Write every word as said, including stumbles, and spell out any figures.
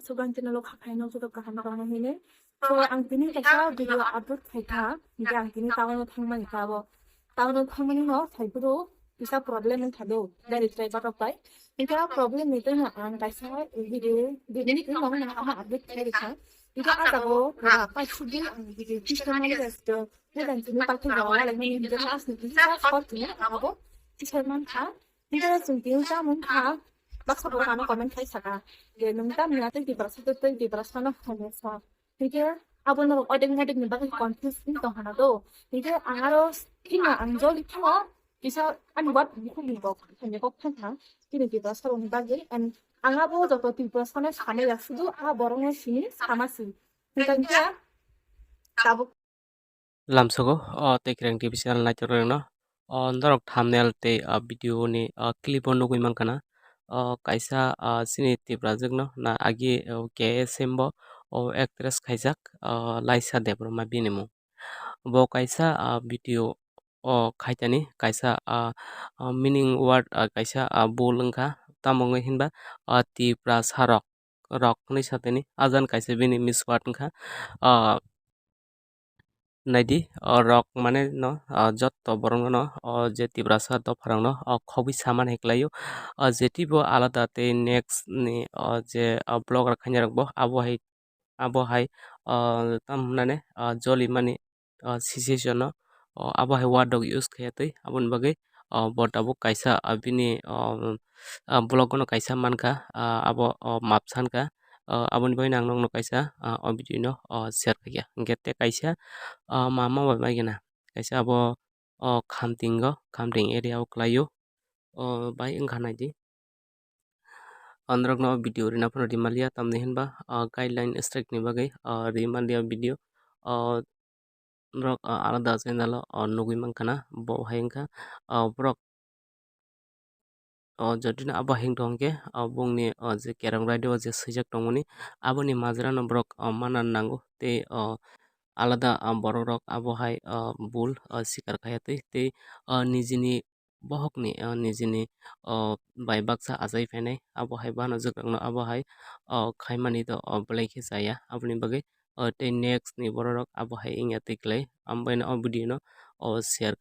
Sugan tini lo khakhai no joto kaham rok no hini. So ang tini kaisa video upload khai kha, hingke ang tini town o thangmani kha abo. Town o thangmani no sai phuru kisa problem wngkha do, gari driver rok bai. Hingke a problem ni twi no ang kaisa video, video ni twi no ang ama upload khai rikha. Hingke a jago pura paisuk din ang video kisa mali rest. Hingke ang tini paithak jago wala ni hingke last ni kisa short ni abo kisa man kha. Hingke chwng tini chamung kha, baksa borok ano comment khai saka, je nwng tamni atwi Tiprasa tei Tiprasa no hamya sa. Hingke abo norok odek modek ni bagwi confuse wng tong hana do. Hingke ang aro phino ang joli phano kisa ani wat bukhuk ni kok hamya kok phano tini Tiprasa rok ni bagwi, and ang abo joto Tiprasa no sanai ya, sudu a borok no sini sama si. Hingke hingke tabuk Lamsogo, o, tei Kwrwng T V channel naithok rok no, o, norok thumbnail tei, o, video ni, o, clip o nugwi mankha na, o, kaisa, o, chini Tiprajwk no na agi, o, K S M bo, o, actress khaijak, o, Laisa Debbarma bini mung. Bo kaisa, o, video, o, khaitani kaisa, o, o, meaning word, o, kaisa, o, bul wngkha, tamo wngwi hinba, o, Tiprasa rok, rok hinwi satini, ajan kaisa bini miss word wngkha, o, Naidi, o rok mane no, o jotto borok no, o je Tiprasa dopha rok no, o khobwi sama hai kwlaio. O je teibo alada tei next ni, o je, o vlog rok khainai rok bo abo hai, abo hai, o tamo hinane, o joli mani, o situation no, o abo hai word rok use khaiya twi, aboni bagwi, o bo tabuk kaisa, o bini, o, o vlog no kaisa mankha, o abo, o map sankha. O, aboni bagwi ang nokno kaisa, ah, o video no, o, share khaikha. Hingke tei kaisa, ah, mama bai bai gana. Kaisa abo, o, Khamting o, Khamting area o kwlaio. O, bai wngkha naidi. O, norokno o video rina phano rimalia, tamni hinba, o, guideline strike ni bagwi, o, rimalia video. O, norok, o, alada channel o, o, nugwi mankha na, bo hai wngkha, o, borok O, jotino abo hing tong khe, o, bongni, o, je kerong radio o je swijak tongmani, aboni majra no borok, o, mana nango tei, o, alada, o, borok rok abo hai, o, bul, o, sikar khaiya twi tei, o, nijini bohokni, o, nijini, o, bai baksa achai phainai abo hai bana jwk rok no abo hai, o, khaimani to, o, belai khe chaya aboni bagwi, o, tei next ni borok rok abo hai wngya twi kwlai, amo baino o video no, o, share